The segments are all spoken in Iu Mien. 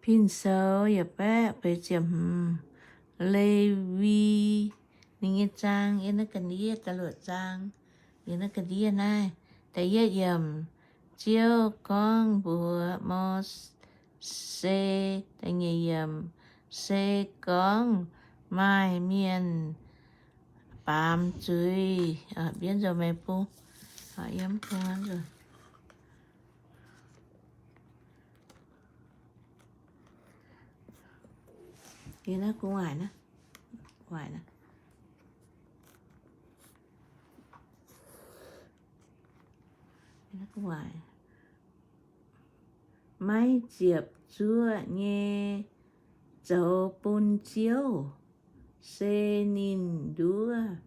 Pin Sou yietc baeqv feix ziepc hmz. Lewi ninh nyei zaang yiem naaiv ga'ndiev da'luoqc zaang, yiem naaiv ga'ndiev naaiv. Da'yietv yiemc, Ziouv gorngv mbuox Mose, da'nyeic yiemc, se gorngv maaih mienh baamz zuiz, bienv nzou meih bung, yiem bung nzou. Yie naaiv gu'nguaaic naaiv, gu'nguaaic naaiv. Maiv ziepc zuoqv nyei zoux bun Ziouv, se ninh nduov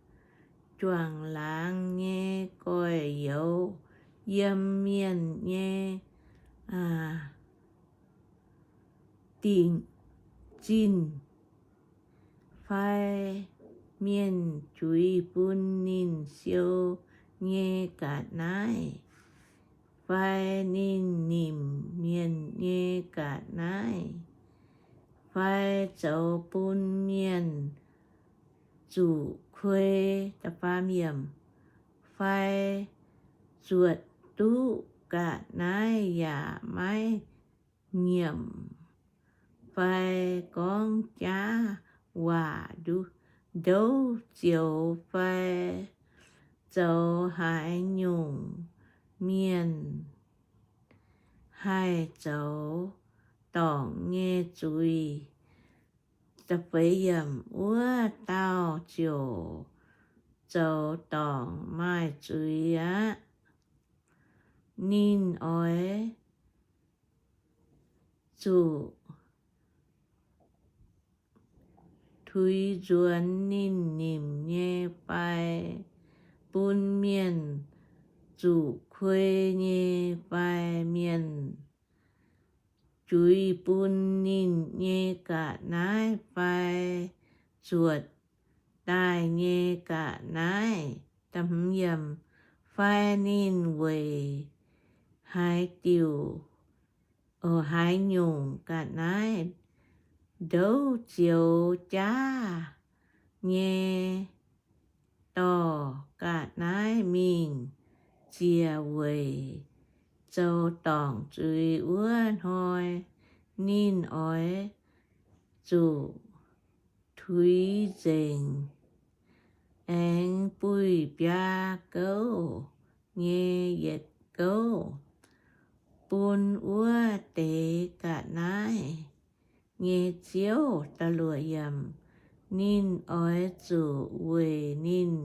juangc laangz nyei gorx-youz yiem mienh nyei dingc zinh, fai mienh juix bun ninh siou nyei ga'naaiv, fai ninh nimc mienh nyei ga'naaiv, fai zoux bun mienh zuqc kuei, fai zuotc duqv ga'naaiv yaac maiv nyiemc, fai gorngv jaav waac ndouv zioux, fai zoux haaix nyungc mienh haih zoux dorngc nyei zuiz, wuov dauh ziouc zoux dorngc maaih zuiz aqv. Ninh oix zuqc tuix nzuonx ninh nimc nyei, fai bun mienh zuqc kuei nyei, fai mienh juix bun ninh nyei ga'naaiv, fai zuotc daaih nyei ga'naaiv, fai ninh weic haaix diuc, haaix nyungc ga'naaiv ndouv zioux jaav nyei dorh ga'naaiv mingh ziec weic zoux dorngc zuiz wuov hnoi, ninh oix zuqc tuix nzengc aengx buih biaa gouv nyei yietc gouv bun wuov deix ga'naaiv nyei ziouv. Ninh oix zuqc weic ninh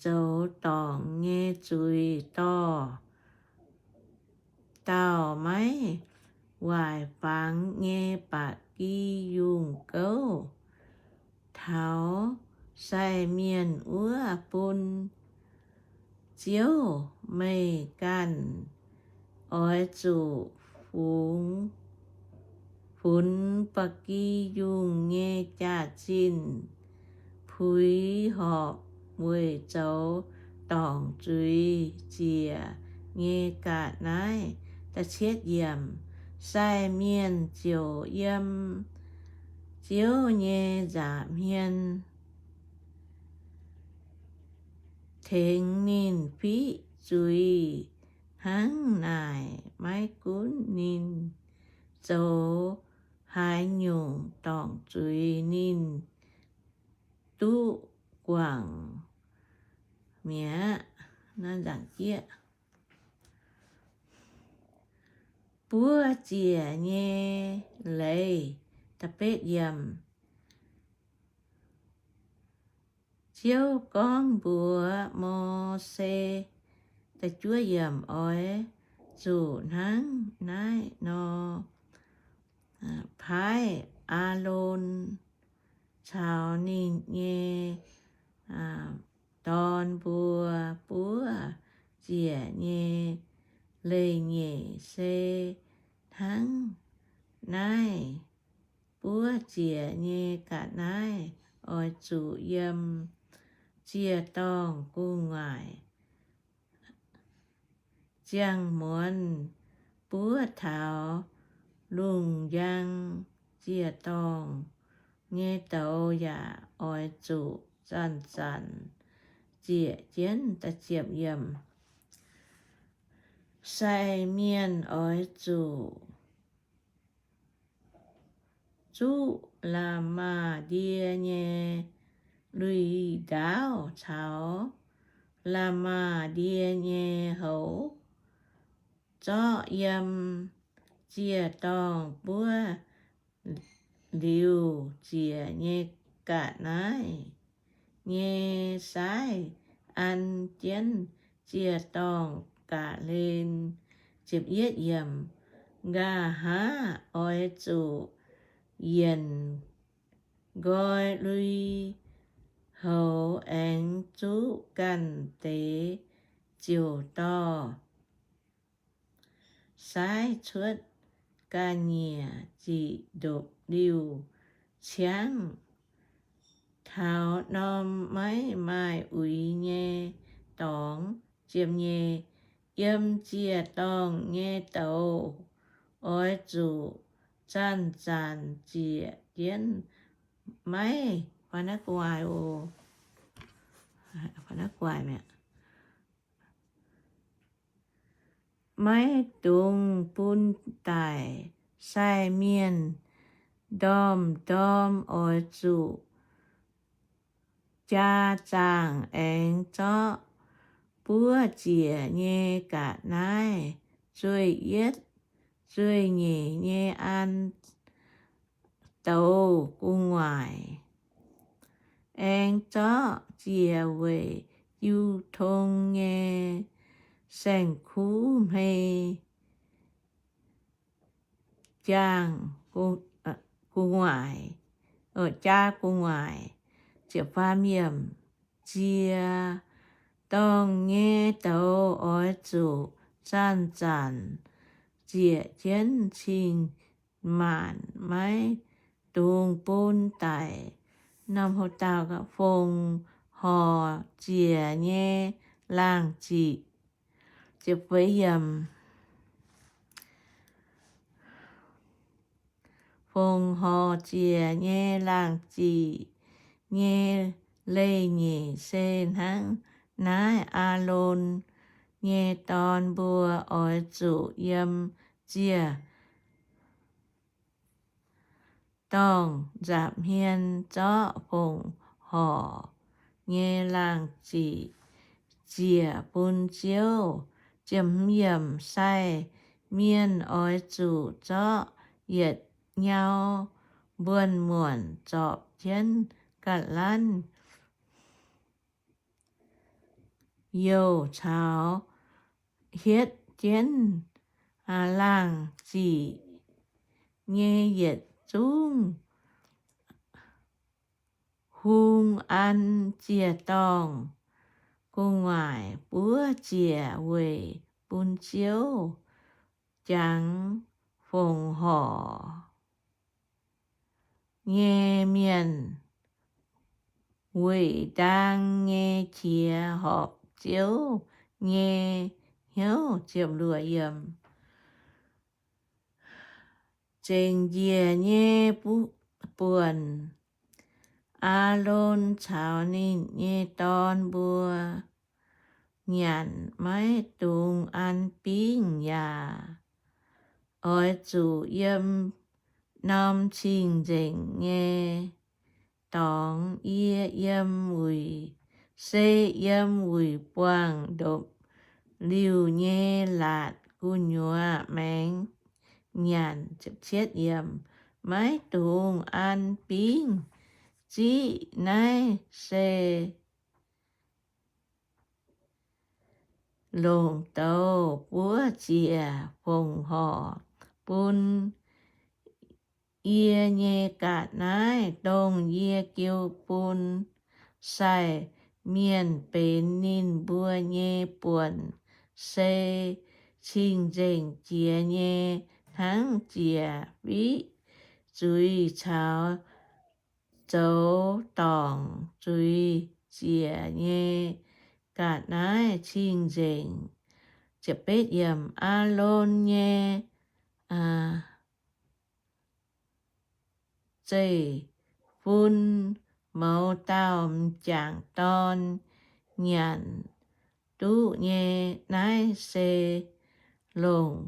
zoux dorngc nyei zuiz dorh dauh maiv waaic fangx nyei ba'gi yungh gouv taux sai mienh wuov bun Ziouv. Meih ganh oix zuqc fungx, funx ba'gi yungh nyei jaax-zinh puix horpc weic zoux dorngc zuiz ziec nyei ga'naaiv. Sai mienh ziouc yiem Ziouv nyei nza'hmien tengx ninh fiqv zuiz hnangv naaic. Maiv gunv ninh zoux haaix nyungc dorngc zuiz, ninh duqv guangc mi'aqv. Buov ziec nyei leiz. Ziouv gorngv mbuox Mose, oix zuqc hnangv naaiv nor paaiv Aalon caux ninh nyei dorn mbuo. Buov ziec nyei leiz-nyeic se hnangv naaiv. Buov ziec nyei ga'naaiv oix zuqc yiem ziec-dorngh gu'nguaaic ziangh muonz buov taux lungh njang ziec-dorngh nyei douz yaac oix zuqc zanc-zanc ziec jienv. Sai mienh oix zuqc zuqv la'maah ndie nyei lui-ndaauv caux la'maah ndie nyei houx zorqv yiem ziec-dorngh buov liuz ziec nyei ga'naaiv nyei saaiv an jienv ziec-dorngh ga'hlen. Nqa'haav oix zuqc yienc nqoi lui-houx aengx zuqv ganh deix ziouc dorh saaiv cuotv ga'nyiec ziqc ndopv-liuh ciangv taux norm maiv maaih uix nyei dorngx. Yiem ziec-dorngh nyei douz oix zuqc zanc-zanc ziec jienv. Maiv, maiv dungx bun daic sai mienh ndorm-ndorm oix zuqc jaa zaangc aengx zorqv buov ziec nyei ga'naaiv zueih yietv zueih nyeic nyei an douz gu'nguaaic, aengx zorqv ziec weic jiu tong nyei saeng-kuv hmei jaang gu'nguaaic, jaa gu'nguaaic. Ziec-dorngh nyei douz oix zuqc zanc-zanc ziec jienv cing-maanc, maiv dungx bun daic. Norm hlo dauh fongc horc ziec nyei laangh ziqc. Fongc horc ziec nyei laangh ziqc nyei leiz-nyeic se hnangv naaiv. Aalon nyei dorn mbuo oix zuqc yiem ziec-dorngh nza'hmien zorqv fongc horc nyei laangh ziqc ziec bun Ziouv. Sai mienh oix zuqc zorqv yietc nyau mbuonx-muonc zorpc jienv ga'lanv youh caux hietv jienv laangh ziqc nyei yietc zungv hung an ziec-dorngh gu'nguaaic buov ziec weic bun Ziouv jangx fongc horc nyei mienh weic ndaang nyei qiex horpc Ziouv nyei hnyouv. Zengc njiec nyei buonc, Aalon caux ninh nyei dorn mbuo nyanc, maiv dungx an bingv yaac oix zuqc yiem norm cing-nzengc nyei dorngx. Yie yiem wuic, se yiem wuic buangh ndopv-liuh nyei laatc gu'nyuoz maengx nyanc. Maiv dungx an bingv ziqv. Naaiv se longc douz buov ziec fongc horc bun yie nyei ga'naaiv, dongh yie jiu bun sai mienh benx ninh mbuo nyei buonc, se cing-nzengc jiex nyei hnangv jiex fiqv zuiz caux zoux dorngc zuiz ziec nyei ga'naaiv cing-nzengc. Aalon nyei zeiv-fun mouz dauh m'jangc dorn nyanc duqv nyei. Naaiv se longc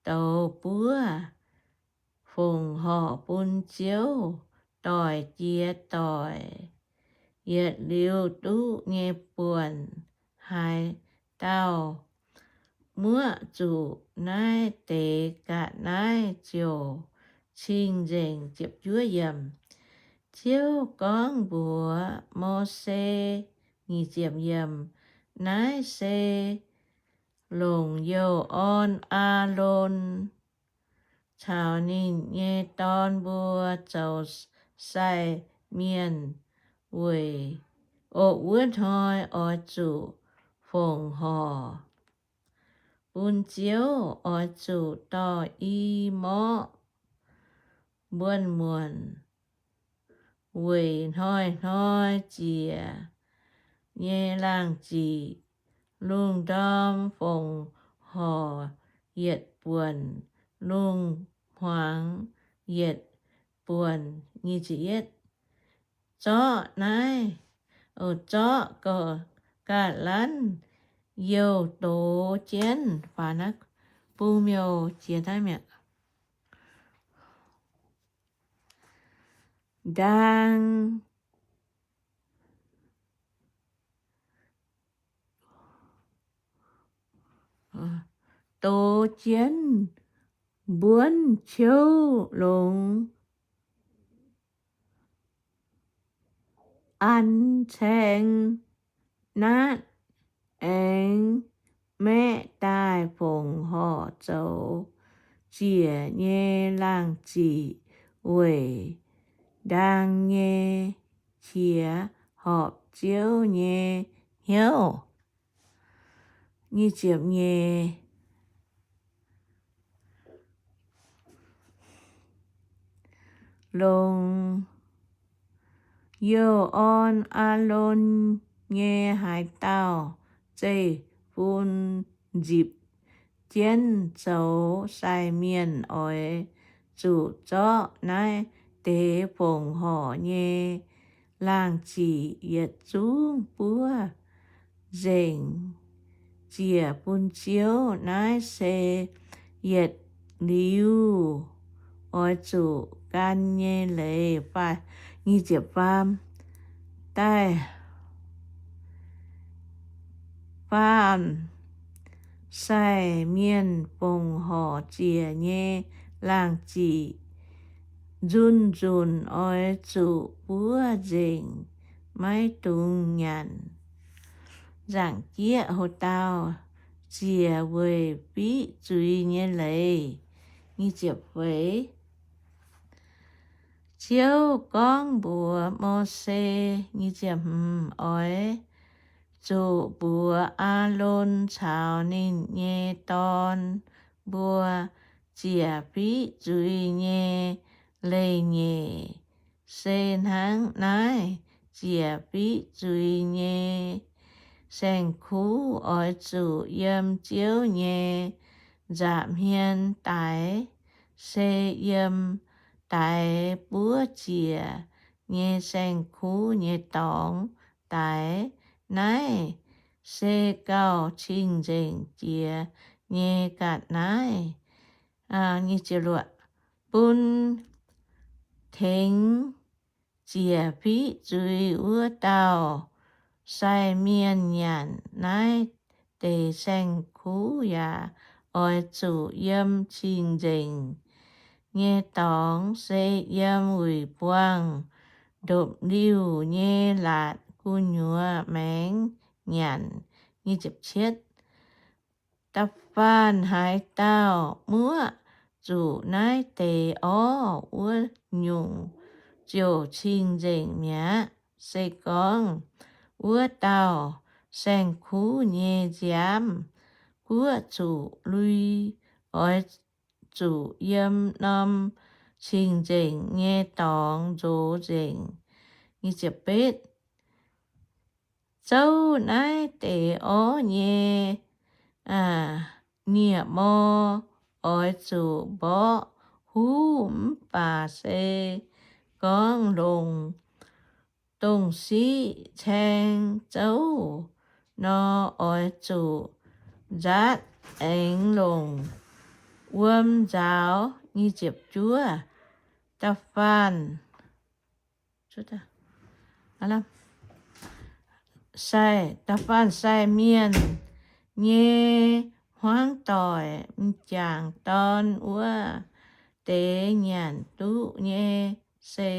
douz buov fongc horc bun Ziouv doic jiex doic. Yietc liuz duqv nyei buonc haaix dauh muoqv zuqc naaiv deix ga'naaiv ziouc cing-nzengc. Ziouv gorngv mbuox Mose, Naaiv se longc youh orn Aalon caux ninh nyei dorn mbuo zoux sai mienh weic, o, wuov hnoi oix zuqc fongc horc bun Ziouv. Oix zuqc dorh i morqv mbuonx muonc weic hnoi-hnoi ziec nyei laangh ziqc, lungh ndorm fongc horc yietc buonc, lungh hmuangx yietc buonc. Zorqv naaiv, zorqv ga'lanv youh dox jienv, bung youh jiex naaiv mi'aqv, ndaang dox jienv mbuonv qouv longx, an caeng naatv, aengx maeqv daaih fongc horc zoux ziec nyei laangh ziqc weic ndaang nyei qiex horpc Ziouv nyei hnyouv. Longc youh orn Aalon nyei haaix dauh zeiv-fun nzipc jienv zoux sai mienh oix zuqc zorqv naaiv deix fongc horc nyei laangh ziqc yietc zungv buov nzengc ziec bun Ziouv. Naaiv se yietc liuz oix zuqc gan nyei leiz. Da'faam, faam, sai mienh fongc horc ziec nyei laangh ziqc nzunc-nzunc oix zuqc buov nzengc, maiv dungx nyanc. Nzaangc jieqv, ho dauh ziec weic fiqv zuiz nyei leiz. Ziouv gorngv mbuox Mose, oix zuqc mbuox Aalon caux ninh nyei dorn mbuo ziec fiqv zuiz nyei leiz-nyeic. Se hnangv naaiv, ziec fiqv zuiz nyei saeng-kuv oix zuqc yiem Ziouv nyei nza'hmien daix, se yiem daix buov ziec nyei saeng-kuv nyei dorngx daix. Naaiv se gauh cing-nzengc jiex nyei ga'naaiv. Bun tengx ziec fiqv zuiz wuov dauh sai mienh nyanc naaiv deix saeng-kuv yaac oix zuqc yiem cing-nzengc nyei dorngx, se yiem wuic buangh ndopv-liuh nyei laatc gu'nyuoz maengx nyanc. Da'faanh haaix dauh muoqv zuqc naaiv deix orv wuov nyungc, ziouc cing-nzengc mi'aqv. Se gorngv wuov dauh saeng-kuv nyei nziaamv guoqv zuqc lui, oix zuqc yiem norm cing-nzengc nyei dorngx nzox nzengc. Zouv naaiv deix orv nyei nie-mor oix zuqc mborqv huv, mv baac se gorngv longc dongh siqv caeng zouv nor, oix zuqc nzaatv aengx longc wuom nzaaux. Nyic ziepc juov. Da'faanh sai, da'faanh sai mienh nyei hmuangv doic m'jangc dorn wuov deix nyanc duqv nyei se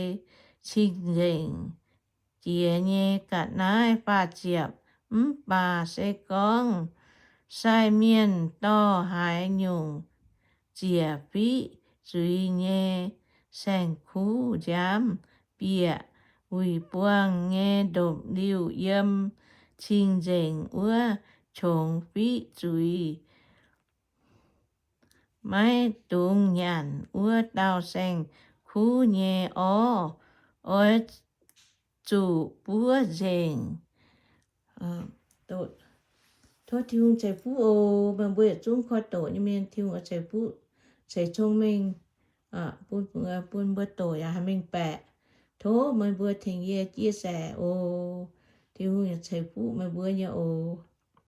cing-nzengc jiex nyei ga'naaiv. Faah ziepc. Mv baac se gorngv sai mienh dorh haaix nyungc ziec fiqv zuiz nyei saeng-kuv nziaamv bieqc wuic buangh nyei ndopv-liuh yiem cing-nzengc wuov qongx fiqv zuiz, maiv dungx nyanc wuov dauh saeng-kuv nyei orv. Oix zuqc buov nzengc. Tov Tin-Hungh ceix fuqv oc. Meih mbuo yietc zungv koi doqc nyei mienh, Tin-Hungh oix ceix fuqv, ceix cong-mengh bun, bun mbuo doqc yaac haih mengh baeqc. Tov meih mbuo tengx yie chia sẻ oc. Tin-Hungh yaac ceix fuqv meih mbuo nyei oc.